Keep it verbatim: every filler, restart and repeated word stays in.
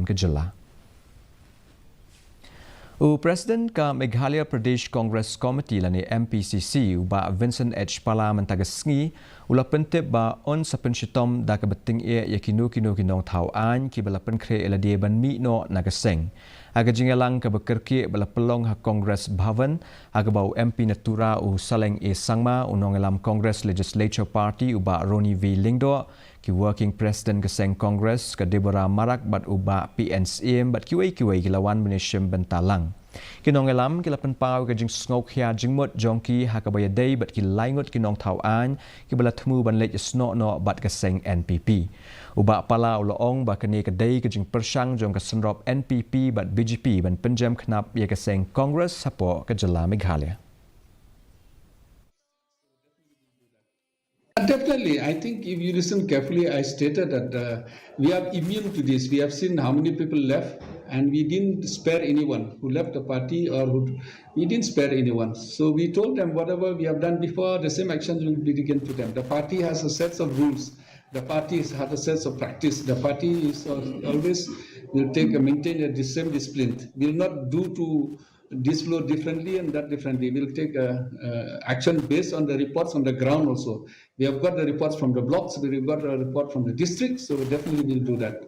ka jylla. U President ka Meghalaya Pradesh Congress Committee lane M P C C, u Bah Vincent H Pala, mynta ka sngi u la pyntip ba un sa pynshitom da kaba tyngeh ïa kino kino ki nongthaw aiñ kiba la pynkhreh ïa lade ban mih noh na ka seng. Ha ka jingïalang kaba kyrkieh ba la pynlong ha Congress Bhavan, ha kaba u M P na Tura, u Saleng A Sangma, u nongïalam Congress Legislature Party, u Bah Ronnie V Lyngdoh, ki Working President ka seng Congress, ka Deborah Marak bad u Bah P N Syiem bad kiwei kiwei ki la wan ban ïashim bynta lang. Ki nongïalam ki la pynpaw ïa ka jingsngewkhia jingmut jong ki ha kaba ïadei bad ki lai ngut ki nongthaw aiñ kiba la thmu ban leit ïasnoh noh bad ka seng N P P. U Bah Pala u la ong ba kane ka dei ka jingpyrshang jong ka seng N P P bad B J P ban pynjem khnap ïa ka seng Congress hapoh ka jylla Meghalaya. Definitely, I think if you listen carefully, I stated that uh, we are immune to this. We have seen how many people left, and we didn't spare anyone who left the party or who we didn't spare anyone. So we told them whatever we have done before, the same actions will be taken to them. The party has a set of rules. The party has a set of practice. The party is uh, always will take a maintain a dis- same discipline. Will not do to this flow differently and that differently. We'll take uh, uh, action based on the reports on the ground also. We have got the reports from the blocks, we've got a report from the district, so we definitely will do that.